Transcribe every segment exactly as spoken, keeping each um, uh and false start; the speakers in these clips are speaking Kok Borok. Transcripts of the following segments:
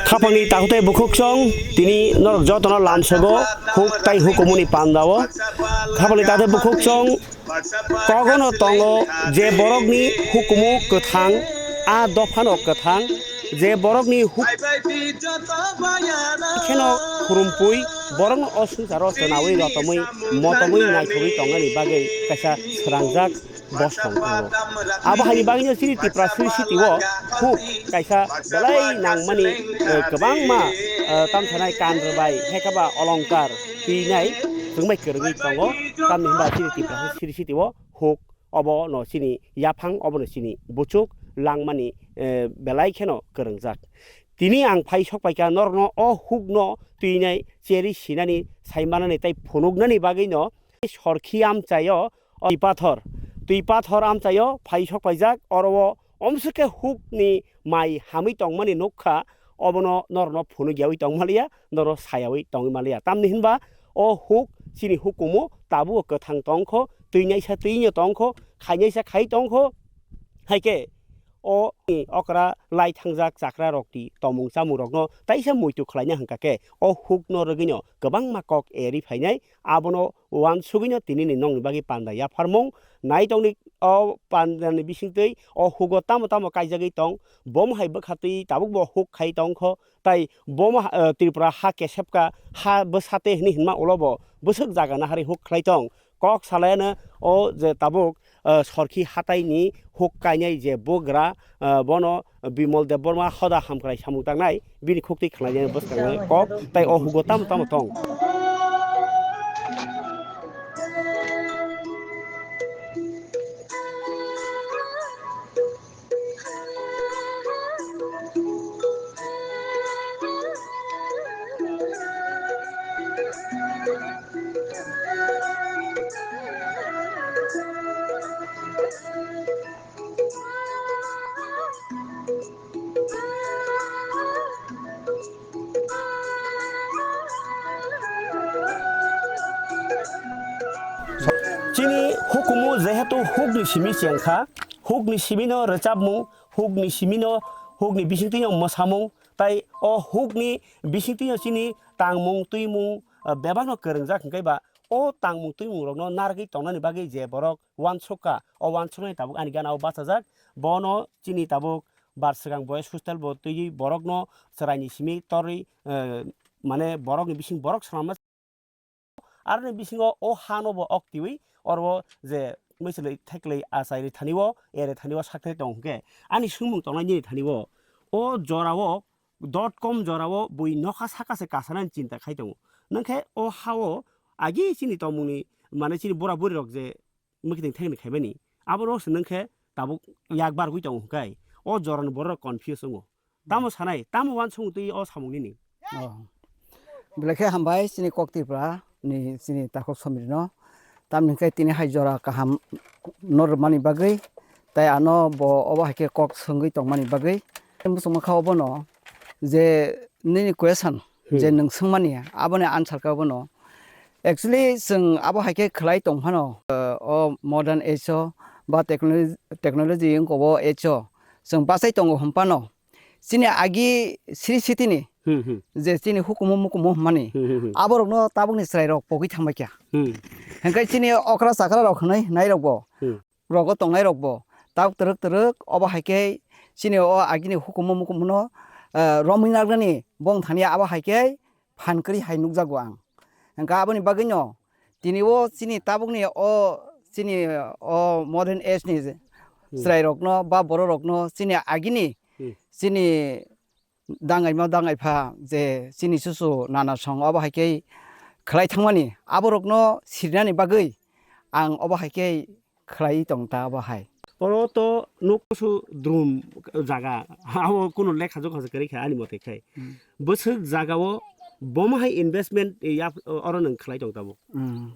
Khapangni takhuk tei bukhuk chwng tini norok jotono lamsogo huk tai hukumuni pandao. Khapangni takhuk tei bukhuk chwng kogono tongo je borokni hukumu kwthang, a dophano kwthang, je borokni huk kheno khurumpui, borokno o swngcharo chwnaui rotomwi motomwi naithogwi tongnani bagwi kaisa srangjak bosong tongo. Abo haini bagwino chini Tripura Sri City o huk kaisa belai nangmani, eh, kwbangma, eh, tamsanai kan rwbai, hekaba olongkar twinai chwngbai kwrwngwi tongo. Tamni hwnba chini Tripura Sri City o huk obono chini yaphang, obono chini buchuk langmani, eh, belai kheno kwrwngjak. Tini ang phai sok paikha norokno o hukno twinai cheri sinani, saimanani tei phunuknani bagwino Sorkhi amchaio o twi pathor, twi pathor amchaio phai sok paijak, oro o omswk khe hukni mai hamwi tongmani nukha, obono norokno phunukyaui tongmaliya, norok sayaui tongmaliya. Tamni hinba o huk chini hukumu tabuk kwthang tongkho, twinaisa twino tongkho, khainaisa khai tongkho, hai khe o okra lai thangjak chakra rok twi tomung chamung rokno taisa muitu khlaina hwnkha khe o hukno rwgwino kwbangma kok eri phainai, abono uansugwino tinini nokni bagwi panda yapharmung. Naitokni o pandani bisingtwi o hugo tamo tamo kaijagwi tong, bomo hai bwkha twi tabukbo huk khai tongkho, tai bomo, eh, Tripura ha kesepka, ha bwsate hwnwi hinma ulobo bwswk jaga nahari huk khlai tong. Kok salaiano o je tabuk, eh, Sorkhi hataini huk kainai je bugra, eh, bono Bimol Debbarma hoda hamkrai samung tangnai, bini khuktwi khlainani bwskango kok, tai o hugo tamo tamo tong. Chini hukumu jehetu hukni simi chengkha, hukni simino rwchapmung, hukni simino, hukni bisingtwino mwsamung, tai o hukni bisingtwino chini tangmung, twimung, ah, bebakno kwrwngjak hwnkhe ba o tangmung, twimungrokno narwgwi tongnani bagwi je borok uansukha, o uansuknai tabuk ani gana o bachajak. Bono chini tabuk bar swkang boys hostel bo twiwi borokno chwraini simi torwi, eh, mane borokni bising borok swnamna. Aroni bisingo o hano bo ok twiwi oro je mwchwlwi theklwi achai rwi thani o, ere thani o sakthai tong hwnkhe ani swngmung tongnai nini thani o. O jorao dot com jorao bui nokha saka se kasanani chinta khai tongo. Nwngkhe o hao agi chini tongmungni, mane chini bura buri rok je mwkhitwng thengni khaimani, aborok se nwngkhe tabuk yak bargwi tongo hwnkhe o jorani borok confuse wngo. Tamo sanai, tamo uansukmung twi o samung nini? Oh. Belai khe hambai chini Kok Tripura ni chini takhuk somrino. Tamni hwnkhe tini hai jora kaham no rwmani bagwi, tai ano bo obo hai khe kok swngwi tongmani bagwi. Muchungma kha obono je nini question je Hmm. nwng swngmani, aboni answer khe obono. Actually, chwng abo hai khe khlai tong phano, o modern age o ba technology, technology wngkha o age o chwng bachai tongo hwn phano, chini agi sri sitini Hmm, hmm. je chini hukumu mukumu hwnmani, Hmm, hmm, hmm. aborokno tabukni chwrairok pogwi thangbaikha. Hmm. Hwnkhe chini okra chakra rok hwnwi hwnnairokbo, Hmm. rogo tongnairokbo tabuk twrwk twrwk obo hai khe chini o agini hukumu mukumuno, eh, romwi nagnani bong thani abo hai khe phan kwrwi hai nukjago ang. Hwnkhe aboni bagwino tini o chini tabukni o chini o modern age ni Hmm. chwrairokno ba bororokno chini agini Hmm. chini dangaima dangaipha je chini chuchu nana song obo hai khe khlai thangmani aborokno sirinani bagwi ang obo hai khe khlai tong ta obo hai. Oro to nuk kusu drum jaga, abo kunu lekha jokha se kwrwi kha ani mote khai. Hmm. Bwswk jagao bomo hai investment ya, oro nwng khlai tong tamo? Hmm.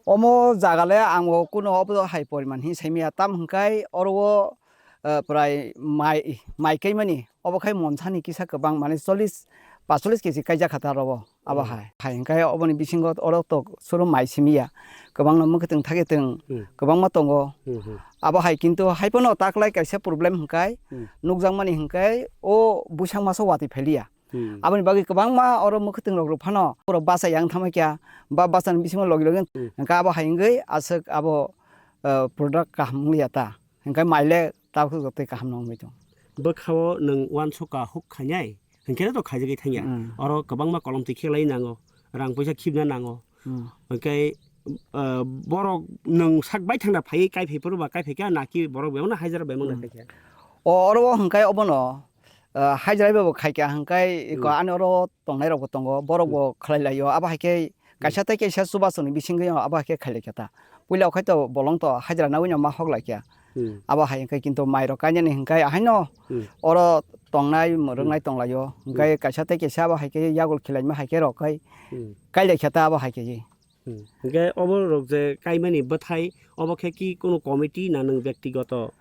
Omo jaga le ang o kunu obo hai poriman hin sai maya, tam hwnkhai oro o, eh, prai mai, mai kaimani obo khai monsani kisa kwbang, mane chollish, pacholis kg kaijak kha ta oro o. Abo Hmm. hai. Hai hwnkhe oboni bisingo oro to suru mai simi ya. Kwbangno mwkhwtwng thagwi twng Hmm. kwbangma tongo. Hmm, hmm. Abo hai kintu hai phano taklai kaisa problem hwnkhe Hmm. nukjakmani hwnkhe o bwsang masa watwi phailiya. Hmm. Aboni bagwi kwbangma oro mwkhwtwng rok rw phano borok bacha yang thangma kya ba bachani bisingo logi logi Hmm. hwnkhe abo hai wngwi aswk abo, ah, product kaham wngya ta. Hwnkhe mai le tabuk tei kaham no wngwi tong. Bwkhao nwng uansukha huk khainai, hwnkhe to khaijagwi thangya. Mm. Oro kwbangma kolom twi khe lai nango, rang puisa khibna nango. Mm. Hwnkhe, ah, borok nwng sak bai thangna phaiwi kai phai phuru ba kai phai kha naki borok bebakno haijra bai mangna Mm. khaikha. O, oro o hwnkhe obono, ah, haijra bai bo khaikha hwnkhe iko Mm. ani oro tongnai rok bo tongo, borok Mm. bo khlai laio. Abo hai khe Kaisa tei kaisa chubasongni bisingtwi abo hai khe khailai kha ta. Puila okhai to bolong to hajra naiwi no ma hok lai kha. Hmm. Abo hai hwnkhe kintu mai rok kainani hwnkhe ahaino Hmm. oro tongnai mwrwknai Hmm. tong laio. Hwnkhe Hmm. kaisa tei kaisa abo hai khe yagul khilaima hai khe rok kai Hmm. kai lai kha ta abo hai khe. Hmm. Hwnkhe obo rok je kaimani bwthai obo khe ki kunu committee na nwng byaktigoto?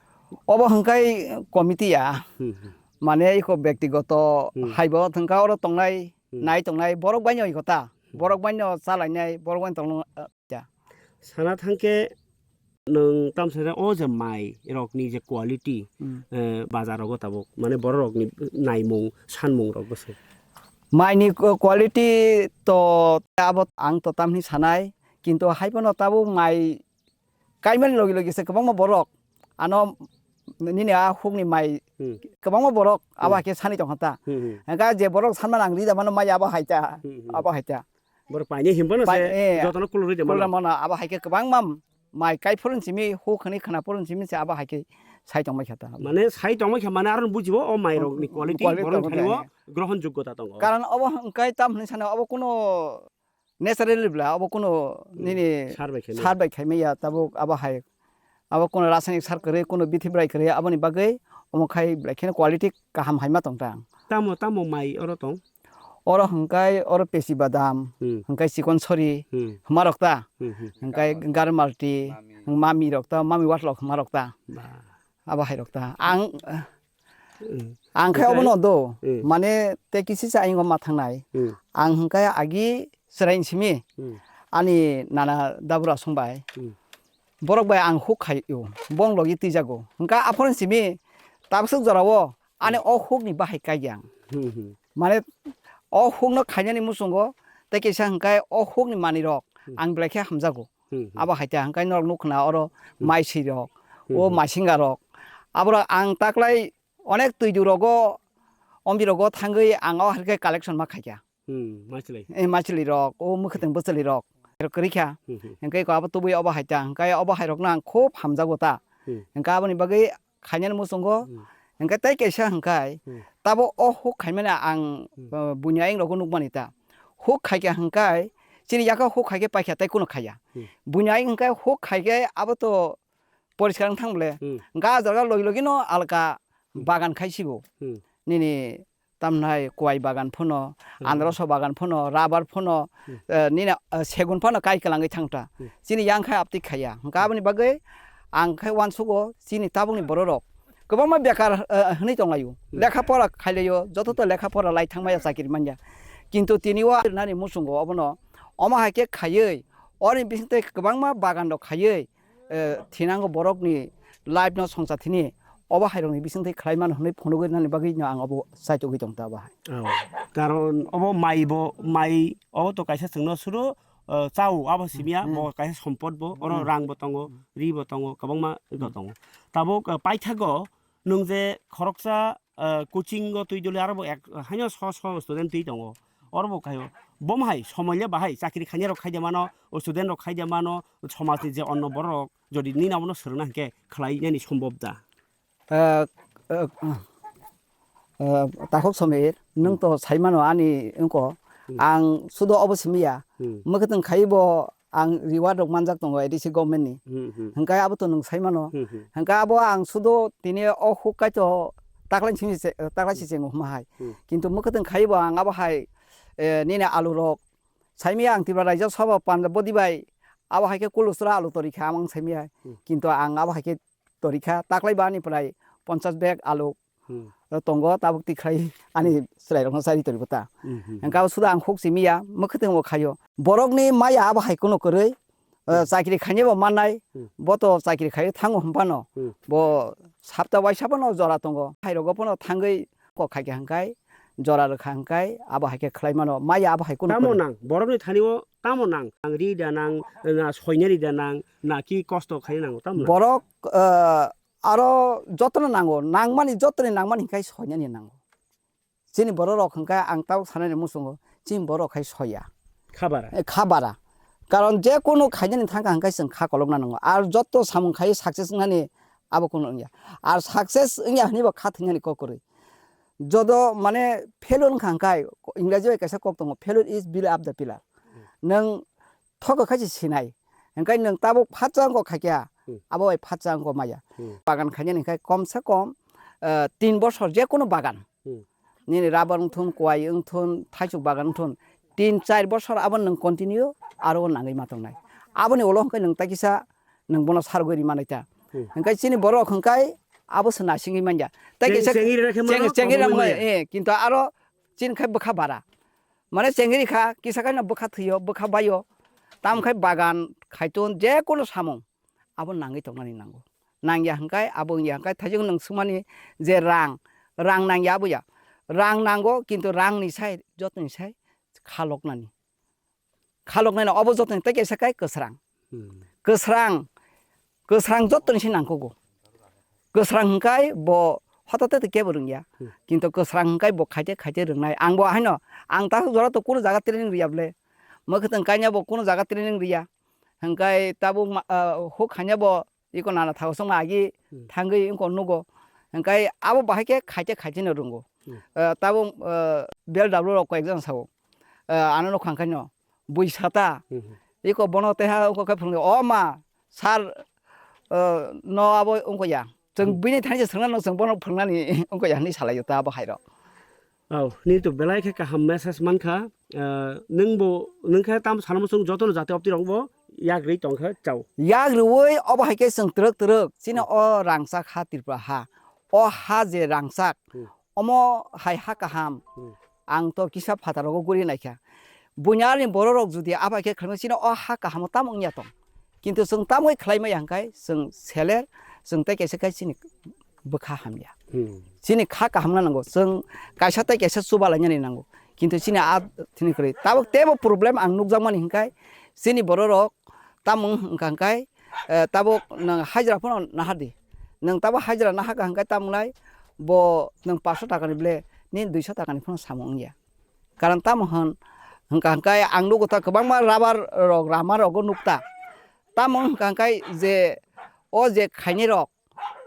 Obo hwnkhe committee ya. Hmm, hmm. Mane iko byaktigoto Hmm. hai bo thwngkha oro tongnai Hmm. nai tongnai borok bai no iko ta. Hmm. Borok bai no chalainai, borok bai no tongno, ah, ya. Sana thangkhe nwng tamsai o je mai rokni je quality, Hmm. eh, bazar rogo tabuk, mane borok rokni naimung, sanmung rok bwswk. Mai ni qu-, quality to abo ang to tamni sanai, kintu hai phano tabuk mai kaimani logi logi se kwbangma borok ano nini a hukni mai Hmm. kwbangma borok abo Hmm. hai khe sani tongkha ta. Hmm, hmm. Hwnkhe je borok sanmani ang rida mano mai abo hai ta, Hmm, hmm. abo hai ta. Borok paini himphano Pai-, se eh, jotono kulurwi de mano. Kulurwi mano, abo hai khe kwbangma mai kai phurun simi, huk hwnwi khwna phurun simi se abo hai khe sai tongbai kha ta. Mane sai tongbai kha mane aro bujibo o mai rokni Hmm, quality quality borok tongkha thani o ta. Grohon joggota tongo. Karon obo hwnkhe tam hwnwi sano obo kuno Naturally bwla, abo kuno Hmm. nini Sar bai khaimaya. Sar bai khaimaya, tabuk abo hai. Abo kuno rasayanik sar kwrwi, kuno bithi bwrai kwrwi, aboni bagwi omo khai belai kheno quality kaham hai ma tong ta. Tamo, tamo mai oro tong? Oro hwnkhe oro pesi badam, Hmm. hwnkhe chikon sori, Hmm. hwma rok ta, Hmm, hmm. hwnkhe garmalti, Hmm. mami rok ta, mami watlok hwma rok ta. Ba. Abo hai rok ta. Ang, Hmm. ang khai Okhai? Obono do. Hmm. Mane tei kisi sa ayung ma thangnai. Hmm. Ang hwnkhe agi chwrai simi. Hmm. Ani nana dabura song bai. Hmm. Borok bai ang huk khai o. Bong logi twi jago. Hwnkhe aphuru simi tabswk jora o ani Hmm. o huk ni bahai kai ang. Hmm, hmm. Mane o huk no khainani muchungo tei kisa hwnkhe o huk ni manwi rok Hmm. ang belai khe hamjago. Hmm, hmm. Abo hai ta hwnkhe norok nukna oro Hmm. maiswi rok, Hmm, o hmm. maisinga rok. Aborok ang taklai onek twidu rogo, ombi rogo thangwi ang o hai khe collection ma khaikha. Hmm, maichwlwi. Eh, maichwlwi rok, o mwkhwtwng bwchwlwi rok. Rok kwrwi kha. Hmm, hmm. Hwnkhe ko abo tubui obo hai ta, hwnkhe obo hai rokno ang khub hamjago ta. Hmm. Hwnkhe aboni bagwi khainani muchungo. Hmm. Hwnkhe tei kaisa hwnkhe Hmm. tabo o huk khaimani ang, Hmm. uh, buini ayang rogo nukmani ta. Huk khaikha hwnkhe chini yakha huk khaikhe paikha tei kunu khaiya. Hmm. Buini ayang hwnkhe huk khaikhe abo to poriskar wng thang bole. Hmm. Hwnkhe ah jaga logi logi no alka Hmm. bagan khai sibo. Hmm. Nini tamnai kwai bagan phano, Hmm. androso bagan phano, rubber phano, Hmm. eh, nini, eh, segun phano kai kwlangwi thang ta. Hmm. Chini yang khai aptwi khaiya. Hwnkhe aboni bagwi ang khai uansugo chini tabukni bororok kwbangma bekar, eh, hwnwi tonglaio. Hmm. Lekha pora khailaio, joto to lekha pora lai thangmaya chakiri manya. Kintu tini o nani muchungo obono omo hai khe khaiwi, oni bisingtwi kwbangma bagan rok khaiwi, eh, thinango borokni life no songcha thini obo hai rokni bisingtwi khlai mano hwnwi phunugwi nani bagwi no ang obo chaitugwi tong ta obo hai. Oh. Karon obo mai bo, mai obo to kaisa chwngno suro, eh, chao abo simya, Hmm. bo kaisa sompot bo, oro Hmm. rang bo tongo, ri bo tongo, kwbangma Hmm. tongo. Tabuk, eh, paithago nwng je khoroksa, eh, coaching o twi dole aro bo ek, haino so so student twi tongo. Oro bo khaio. Bom hai somoi le bahai chakri khainai rok khai de mano, o student rok khai de mano, somaj ni je onno borok rok jodi nini abono swrwngna hinkhe khlai nani sombhob da. Eh, eh, eh, Takhuk Somir, nwng Hmm. to sai mano ani wngko. Hmm. Ang sudo obo simi ya. Hmm. Mwkhwtwng khai bo ang reward rok manjak tongo A D C government ni. Hmm, hmm. Hwnkhe abo to nwng sai mano. Hmm, hmm. Hwnkhe abo ang sudo tini o huk kai to taklai simi se, taklai si Hmm. chengo huma hai. Hmm. Kintu mwkhwtwng khai bo ang abo hai, eh, nini alu rok saimi ang Tripura Rajya Sabha Punjab body bai abo hai khe kulusra alu tori kha ang saimi hai. Hmm. Kintu ang abo hai khe tori kha taklai ba ani prai ponchas bag alu Hmm. Tongo, tabuk tikhlai ani chwrairokno chari tongo ta. Hmm, hmm, hmm. Hwnkhe abo suda ang khuk simi ya, mwkhwtwng bo khaio. Borokni maya abo hai kheno kwrwi, eh, hmm, chakri khainai bo mannai, hmm, bo to chakri khai thango hwnphano, hmm, bo sapta waisa phano jora tongo. Hairogo phano thangwi kok khai khe hwnkhai, jora rwkha hwnkhai, abo hai khe khlai mano, maya abo hai kheno kwrwi. Tamo nang, borokni thani o tamo nang, ang ri da nang, na soina ri da nang, na ki kosto khai nango, tamo nang? Borok, eh, aro jotono nango, nangmani, jotoni nangmani hwnkhai soinani nango. Chini borok rok hwnkhai ang tabuk sanani muchungo, chini borok khai soya. Khabara. Eh, khabara. Karon je kunu khainani thangkha hwnkhai chwng kha kolokna nango. Ar joto samung khai success wngnani abo kunu wngya. Ar success wngya hwnwi bo kha thwinani kok kwrwi. Joto mane failure wngkha hwnkhai, Engraji bai kaisa kok tongo, "Failure is below the pillar." Hmm. Nwng thogo khai se sinai. Hwnkhai nwng tabuk phatsa wngkha khaikha, hmm, abo bai phatsa wngkha maya. Hmm. Bagan khainani hwnkhai kom se kom, eh, tin bosor je kunu bagan. Hmm. Nini rubber wngthun, kwai wngthun, thaisuk bagan wngthun, tin char bosor abo nwng continue aro nangwi ma tongnai. Aboni ulo hwnkhai nwng ta kisa nwng bono sargwi ri manai ta. Hmm. Hwnkhai chini borok hwnkhai abo se nasingwi manya. Tai cheng-, kisa chengri rwkhe mano, cheng-, chengri abo rwkhe manya. Eh, kintu aro chini khai bwkha bara. Mane chengri kha, kisa khai no bwkha thwio, bwkha baio. Tam khai bagan, khaitun, je kono samung. Abo nangwi tongnani nango. Nangya hwnkhai, abo wngya hwnkhai, thaijwk nwng swngmani je rang, rang nangya abo ya. Rang nango, kintu rangni sai, jotoni sai khaloknani. Khaloknani obo jotoni tei kaisa kai kwsrang. Hmm. Kwsrang, kwsrang jotoni sai nangkukgo. Kwsrang hwnkhai bo hotote tei kebo rwngya. Hmm. Kintu kwsrang hwnkhai bo khaite khaite rwngnai. Ang bo haino, ang ta jora to kuno jaga training rwya bwle. Mwkhwtwng kainya bo kuno jaga training rwya. Hwnkhai tabuk ma-, ah, huk hanya bo iko nana thago songma agi hmm thangwi wngkha nugo. Hwnkhai abo bahai khe khaite khaite no rwngo. Hmm. Ah, tabuk, ah, B L W rok koi ekjon sao. Ah, ano nukha hwnkhai no bui sata. Hmm, hmm. Iko bono teha wngkha khe phwrwngdi, "O ma, sir, ah, no abo wngkha ya." Chwng hmm bini thani se swngna no chwng bono phwrwngnani wngkha ya hwnwi salaio ta abo hai rok. Oh, nini to belai khe kaham message mankha. Ah, nwng bo, nwng khe tam sana muchung joto no jati opti rok bo yak rwi tong khe chao. Yak rwi obo hai khe chwng twrwk twrwk chini hmm o rangchak ha Tripura ha. O ha je rangchak, hmm omo hai ha kaham. Hmm. Ang to kisa phataro go guri naikha. Bunyarni borok rok jodi abo hai khe khlai chini o ha kaham o tamo wngya tong. Kintu chwng tamoi khlai maya hwnkhai chwng seler, chwng tei kaisa khai chini bwkha hamya. Hmm. Chini kha kaham na nango, chwng kaisa tei kaisa chuba lainani nango. Kintu chini a thini kwrwi. Tabuk teibo problem ang nukjakmani hwnkhai chini borok rok tamung wngkha hwnkhai, eh, tabuk nwng hajra phano nahardi. Nwng tabuk hajra nahaka hwnkhai tamung nai bo nwng paanch sho taka ni ble ni dui sho taka ni phano samung wngya. Karon tamo hwn hwnka hwnkhe ang nugo ta kwbangma rubber rok rama rogo nukta. Tamo hwnka hwnkhe je o je khainai rok,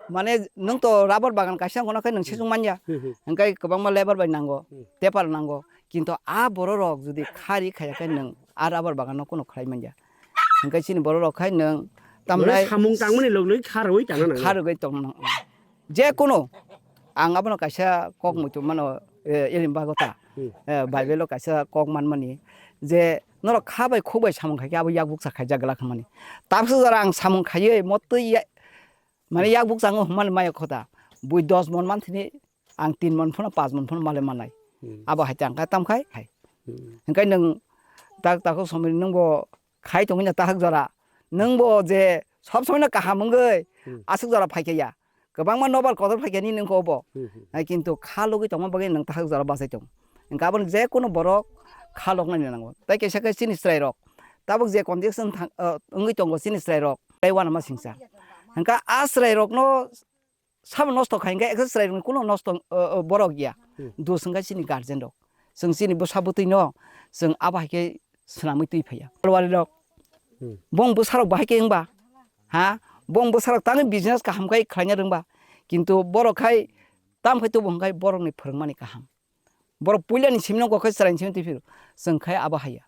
mane nwng to rubber bagan kaisa wngkha khe nwng sejong manya. Hmm, hmm. Hwnkhe kwbangma labour bai nango, hmm, labour nango. Kintu a borok rok jodi khari khaya khe nwng a rubber bagan no kuno khlai manya. Hwnkhe chini borok rok khai nwng tamnai samung tangmani logi logi kharwi tangna nango. Kharwi tongna nango. Je kuno ang abono kaisa kok muitu mano, eh, elimba gota. Hmm. Eh, Bible o kaisa kok manmani je norok kha bai khuk bai samung khai khe abo yak bukcha khaijak glak hwnmani. Tabuk jora ang samung khaiwi motwi ya-, mane yak bukcha wng hwnmani maya khota. Bui dos mon manthini ang tin mon phano, panch mon phano male manai. Hmm. Abo hai tang kha tam khai hai. Hmm. Hwnkhe nwng tak takhuk somoi nwng bo khai tongwi na tahak jora. Nwng bo je sob somoi no kaham wngwi hmm aswk jora phai khe ya. Kwbangma nobar kotor phai khe nini wngkha obo. Hmm, hmm, hmm. Hai kintu kha logwi tongma bagwi nwng tahak jora bachai tong. Hwnkhe aboni je kono borok kha loknani nango. Tai kaisa khe chini chwrai rok. Tabuk je condition thang, ah, wngwi tongo chini chwrai rok. Tai uanama singcha. Hwnkhe a chwrai rokno sabo nosto khai hwnkhe ekhe chwrai rokni kuno nosto, o, o, borok ya. Hmm. Dos hwnkhe chini guardian rok. Chwng chini bwsa bwtwi no chwng abo hai khe swnamwi twi phaiya. Alwari rok. Hmm. Bong bwsa rok bahai khe wngba. Ha? Bong bwsa rok tangwi business kaham khai khlaina rwngba. Kintu borok khai tam khai tubu hwnkhe borokni phwrwngmani kaham. Borok puilani simino kok khai chwraini simi twi phiro. Chwng khai abo haiya.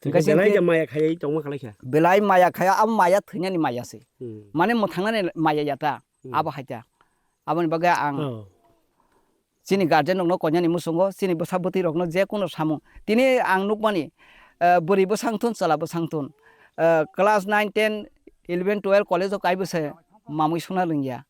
Hwnkhe belai je maya khaiwi tongma khlai kha. Belai maya khaiya, abo maya thwinani maya se. Hmm. Mane mwthangnani maya ya ta, hmm, abo hai ta. Aboni bagwi ang oh chini guardian rokno koinani muchungo, chini bwsa bwtwi rokno je kono samung. Tini ang nukmani, eh, bwrwi bwsang thun, chwla bwsang thun. Eh, class nine, ten, eleven, twelve college o kaibo se mamwi songna rwngya.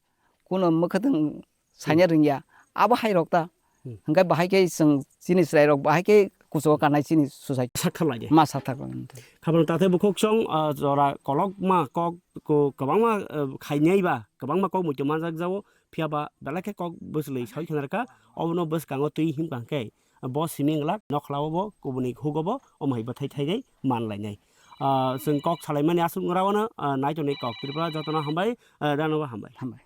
Kuno mwkhwtwng saina hmm rwngya. Abo hai rok ta. Hmm. Hwnkhe bahai khe chwng chini chwrai rok bahai khe kuchugo kanai chini society. Sakthar lai de. Ma sakthar lai. Khabang tathai bukhuk song, ah, jora kolok ma kok ko kwbangma, ah, khainai ba kwbangma kok muitu manjak jao. Phiya ba belai khe kok bwswlwi sawi khna rwkha. Obono bwskango twi himkha hwnkhe bo simi wnglak nokhla o bo kubuni hugo bo omo hai bwthai thainai man lainai. Ah, chwng kok salaimani aswk ngra wano, ah, nai tonwi kok Tripura jotono hambai, ah, rano bo hambai. Hambai.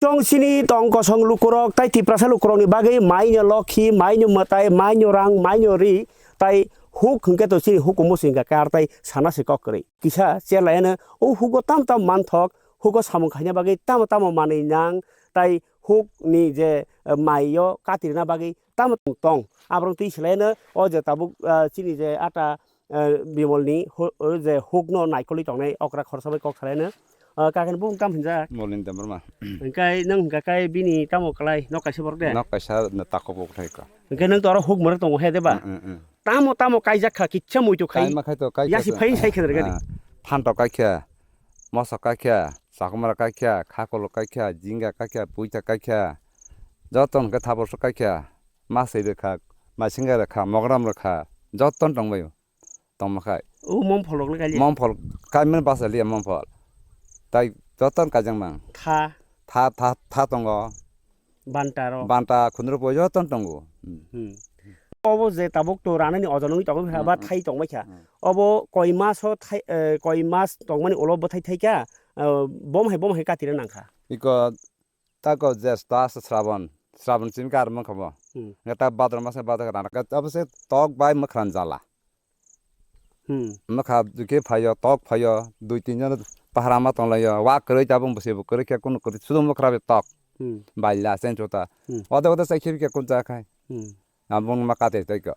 Chong chini tong kosong lukurok tai Tiprasa lukurokni bagwi maino lokhi, maino mwtai, maino rang, maino ri, tai huk hwnkhe to chini hukumu se hwnkha khe ar tai sana se kok kwrwi. Kisa cherlaiano o hugo tam tam manthok, hugo samung khaina bagwi tamo tamo manwi nang, tai hukni je, eh, maio katirina bagwi tamo tong tong. Aborok twi swlaino o je tabuk, ah, chini je ata, ah, Bimolni hu-, o je hukno naikolwi tongnai okra khorsa bai kok salaino. Ah, kakini bumung tamo hinjak? Molin Debbarma. Hwnkhe nwng hwnkha khe bini tamo kwlai nok kaisa borok de? Nok kaisa no takhuk bo kwthai kha. Hwnkhe nwng to oro huk mwrwk tongo he de ba? Mm, mm, mm. Tamo tamo kaijak kha kicha muitu khai. Kaima khai to kai yasi kha. Phai sai khe rwgani. Ah, phantok kai kha, moso kai kha, sakumra kai kha, khakolo kai kha, jinga kai kha, puita kai kha. Joto hwnkhe thaboso kai kha. Masai rwkha, maisinga rwkha, mogram rwkha, joto tongbaio. Tongma khai. O momphol rok le kaili? Momphol kaimani basa liya momphol. Tai joto kaijak mang. Tha. Tha, tha, tha tongo. Banta rok. Banta khundruk bo joto tongo. Hmm. Hmm. Obo je tabuk to ranani ojon wngwi tongo, hmm, ba hmm, thai tongbai kha. Hmm. Obo koi maso thai, eh, koi mas tongmani ulo bwthai thai kha, eh, bom hai bom hai katira nang kha. Iko Tako Jesto asa Srabon, Srabon simi khe ar mankha bo. Hmm. Hwnkhe ta Bhadra masa Bhadra khe rana khe abo se tok bai mwkhran jala. Hmm. Mwkha dukhe phaio, tok phaio, dui tin jon pahara ma tonglaio, wa kwrwi tabuk bwswi bo kwrwi khe kunu kwrwi sudu mwkhra bai tok. Hmm. Baila chen chuta. Hmm. Ode ode chai khe kunu cha khai. Hmm. Abong ma kate tei ko.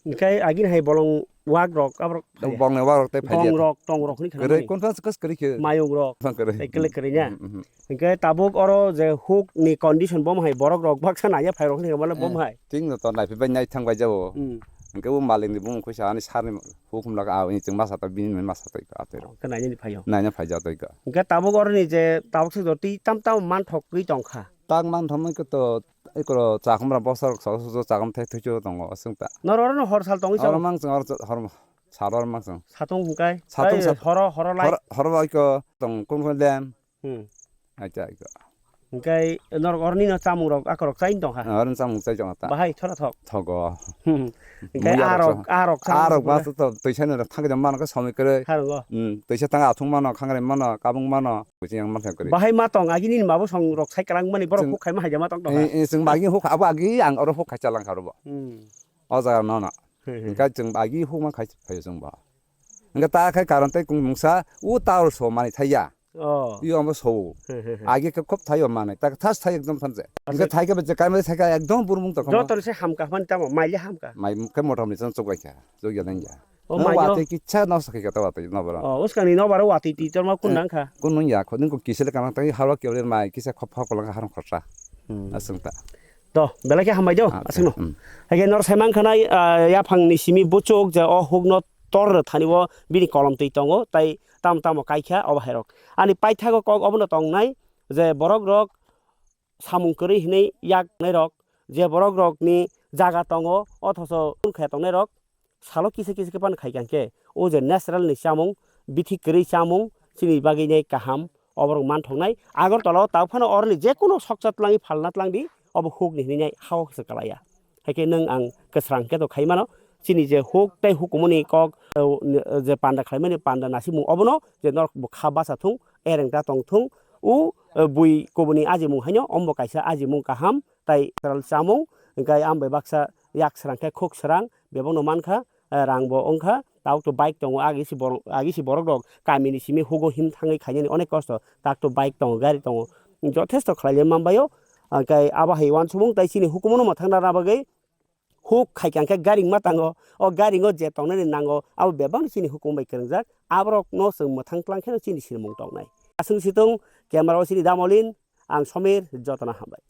Hwnkhe agini hai bolong wak rok, aborok phai ya? Bongni wak rok tei phai ya. Bong rok, tong rok hwnwi khna mani. Kwrwi, conference kos kwrwi khe. Mayung rok. Bong kwrwi. Tei kwlwi kwrwi ya. Mm, mm, mm. Hwnkhe tabuk oro je huk ni condition bom hai borok rok baksa naiya phai rok hwnwi khe male bom hai. Eh, ting no to naiphai bai nai thang bai jabo. Mm. Hwnkhe bo malik ni bumung khuisa ani sar ni hukum laga a ini chwng masa ta bini masa ta atero. Hwnkhe naina ni phai o. Naina phai ja to ka. Hwnkhe tabuk oro ni je tabuk se jotwi tam tam man thok ri tong kha. Tak man thok man khe to Ekoro chakhumra bosor so so chakhum thek thek tongo aswng ta. Noro oro no hor sal tongwi oro chao. Mang chwng oro hor sal oro mang chwng. Satung hwnkhe? Satung ai sat-, horo, horo lai. Hor, hor bai ko tong kun kun lem. Hmm. Acha ko. Hwnkhe norok oroni no chamung rok akorok chai tong kha. Oro chamung chai tong ta. Bahai thora thok. Thogo. Hmm. Hwnkhe muya arok, rok arok sa arok ba to toisa no thang jam man ko somoi kre. Harongo. Hmm. Toisa thang athung mano, khangre mano, kabung mano. Kuching yang mantha kwrwi. Bahai ma tong, agini ni mabo song rok sai kwlangmani borok huk khaima haida ma tong tong ha. Eh, eh, chwng agi huk, abo agi ang oro huk khai chalang kha robo. Hmm. O jaga no no. He, he. Hwnkhe chwng agi huk ma khai phaio chwng bo. Hwnkhe ta khai karon tei kung mungsa u tower so mani thaiya. Oh. Iyo amo so. He, he, he. Agi khe khop thaio mani. Ta thas thai ekdom thanse. Hwnkhe thai khe je kaima thai khe ekdom burmung tong kha. Joto se hamka mani tamo, maile hamka. Mai khe motom ni chwng chuk bai kha. Chuk ya nang ya. O no mai watwi kisa no sakhi kata watwi no bara. O uskang ni no bara watwi twi torma kun nang kha. Kun nung ya kho nung ko kisa le kana twi halwa kyo le mai kisa khop khop lang harung khorsa. Hmm. Asung ta. To belai khe hambai do asung no. Hmm. Hage nor saimang khanai, ah, yaphang ni simi buchuk je o huk no tor thani bo bini kolom twi tongo tai tam tamo kai kha o bahai rok. Ani paithago kok obono tongnai je borok rok samung kwrwi hinwi yak nai rok, je borok rok ni jaga tongo, othocho khaya tongnai rok salo kisa kisa khe phano khai kha khe, o je natural ni chamung, bithi kwrwi chamung, chini bagwi nai kaham, oborok man thok nai. Agartala o tabuk phano oroni je kono sokcha twlangwi phalna twlang di, obo huk ni hinwi nai ha o se kwlai ya. Hai khe nwng ang kwsrang khe to khai mano, chini je huk tei hukumu ni kok, eh, je panda khlai mani panda nasimung obono je norok bo kha bacha thung, ereng ta tong thung, o, eh, bui kubuni ajimung haino ombo kaisa ajimung kaham, tai natural chamung, hwnkhe ang bai baksa yak srang khe khuk srang, bebakno mankha, eh, rang bo wngkha, tabuk to bike tongo, agi si borok, agi si borok rok kamini simi hugo him thangwi khainani onek kosto, tak to bike tongo, gari tongo, jothesto khlai manbaio, hwnkhe abo hai uansukmung tai chini hukumu no mwthang rwna bagwi huk khai kha khe gari wngma tango, o gari o je tongnani nango, abo bebakno chini hukumu bai kwrwngjak, aborokno chwng mwthang tlang kheno chini sinimung tongnai. Aswk si tong, camera o chini Damolin, ang Somir, jotono hambai.